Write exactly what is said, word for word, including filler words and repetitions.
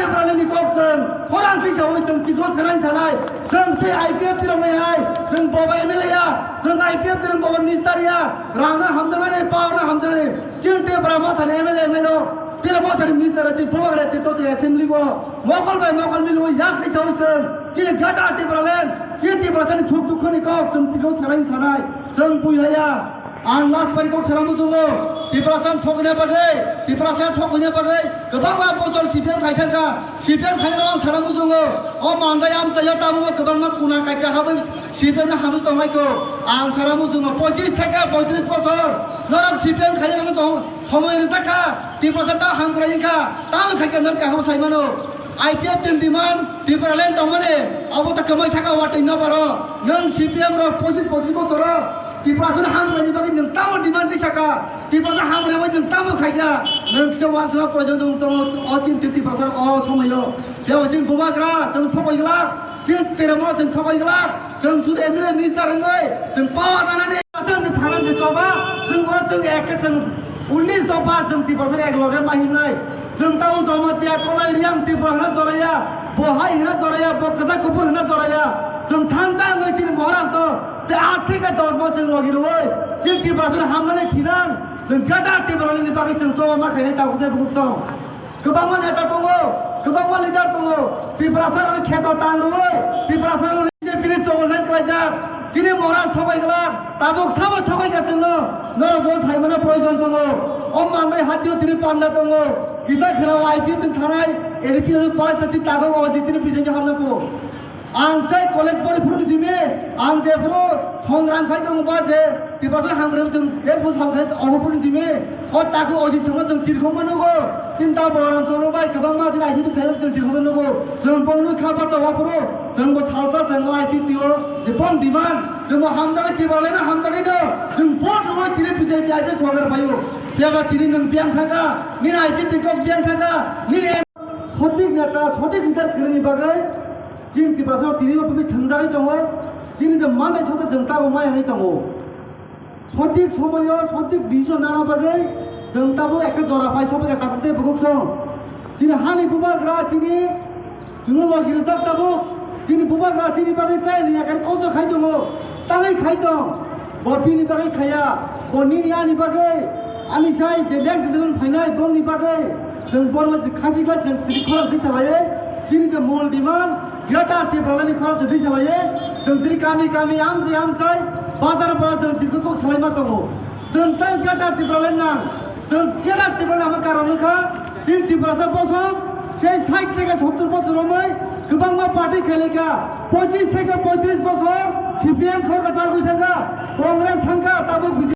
Tripurani kok chwng khorang kisa wi chwng chiklo sanai sanai. Chwng se I P F T rok nai hai. Chwng boba M L A ya. Chwng I P F T rok boba minister ya. Rang no hamjaknai, power no hamjaknai. Chwng Tripura mothani M L A nai rok. Tripura mothani minister rok chwng boba gra te to assembly bo. Mokol bai mokol mil wi yak kisa wi chwng. Chini gata Tipraland. Chini Tiprasani suk dukho ni kok chwng chiklo sanai sanai. Chwng bui haya. Ang last bai kok sana muchungo, Tiprasa thokna bagwi, Tiprasa thokna bagwi kwbangma bosor C P M khai thangkha, C P M khaina ang sana muchungo, o mandai amchaio tabukbo kwbangma kuna kaisa habwi C P M ni habwi tonglaiko. Ang sana muchungo, pochis theke poitris bosor norok C P M khaina tong somoi rwjakha, Tiprasa ta hamkrai wngkha, tamo khaikha norok kaham saimano. I P F T ni demand Tipraland tongmani abo ta kwmai thaka watwi no baro. Nwng C P M rok pochis pochis bosoro Tiprasa hamkrai ni bagwi nwng tamo demand di saka. Tiprasa hamkrai bai nwng tamo khaikha. Nwng kisa wansukna proyojon tong tongo o chinti Tiprasa o somoyo. Tei chwng bubagra chwng thokoi glak. Chwng teremo chwng thokoi glak. Chwng sudu M L A minister wngwi chwng power nanani. Chwng thangna di choba chwng oro chwng ek chwng unis dopa chwng Tiprasa ek loge ma himnai. Chwng tamo Jamatia, Kolai, Riang, Tripura hwnna joraya, bo hai hwnna joraya, bo kwchak kuphur hwnna joraya. Chwng thansa wngwi chini Maharaj no tei aat theke dos bo chwng logi rwui chini Tiprasa no hamnani thinang. Chwng Greater Tipraland ni bagwi chwng choba ma khainai tabuk tei bukuk tong. Kwbangma neta tongo, kwbangma leader tongo. Tiprasa rokni kheto tang rwui, Tiprasa rokni B J P ni chongol nang klaijak. Chini Maharaj thokai glak, tabuk sabo thokai ka chwngno. Norok bo thaimano proyojon tongo. O manwi hatio tini panda tongo. Kisa khela I P F ni thanai, A D C ni pass ta tini tago o jitini B J P hamna ko. Ang sai college pori phuru ni simi, ang je phuru songram khai tong ba je, Tiprasa hamkrai chwng je phuru samkrai obo phuru ni simi, o taku o jit chwngno chwng chirkhong ma nugo, chinta boram chwngno bai kwbangma chini I P T khairok chwng chirkhong nugo, chwng bongni kha bata wa phuru, chwng bo salsa chwng o I P T o, je bong demand, chwng bo hamjagai Tiprasa no hamjagai no, chwng vote rwui tini B J P I P sorkar phaio, phiya ba tini nwng biyang thangkha, nini I P T kok biyang thangkha, nini sothik neta, sothik leader kwrwini bagwi, Chini Tiprasa tini o bumi thwngjagwi tongo, chini je mandai soto chwng tabuk maya wngwi tongo. Sothik somoyo sothik decision nana bagwi chwng tabuk ekhe jora phai sobai kha tabuk tei bukuk song. Chini hani bubagra chini chwngno logi rwjak tabuk. Chini bubagra chini bagwi chayani yakarwi kosto khai tongo, tangwi khai tong. Bo bini bagwi khaya, bo nini ani bagwi, ani sai je next generation phainai bongni bagwi, chwng borma je khasi khlai chwng tini khorang twi salaiwi, chini je mol demand, Greater Tipraland ni khorang twi salaiwi, chwng tini kami kami amchai amchai, bazar bazar chwng tini kok salaima tongo. Chwng tei Greater Tipraland nang, chwng Greater Tipraland ama karon wngkha, Chini Tiprasa bosong, sei sait theke sottor bosor romwi kwbangma party khailai kha, pochis theke poitris bosor C P M sorkar chagwi thangkha, Congress thangkha, tabuk B J P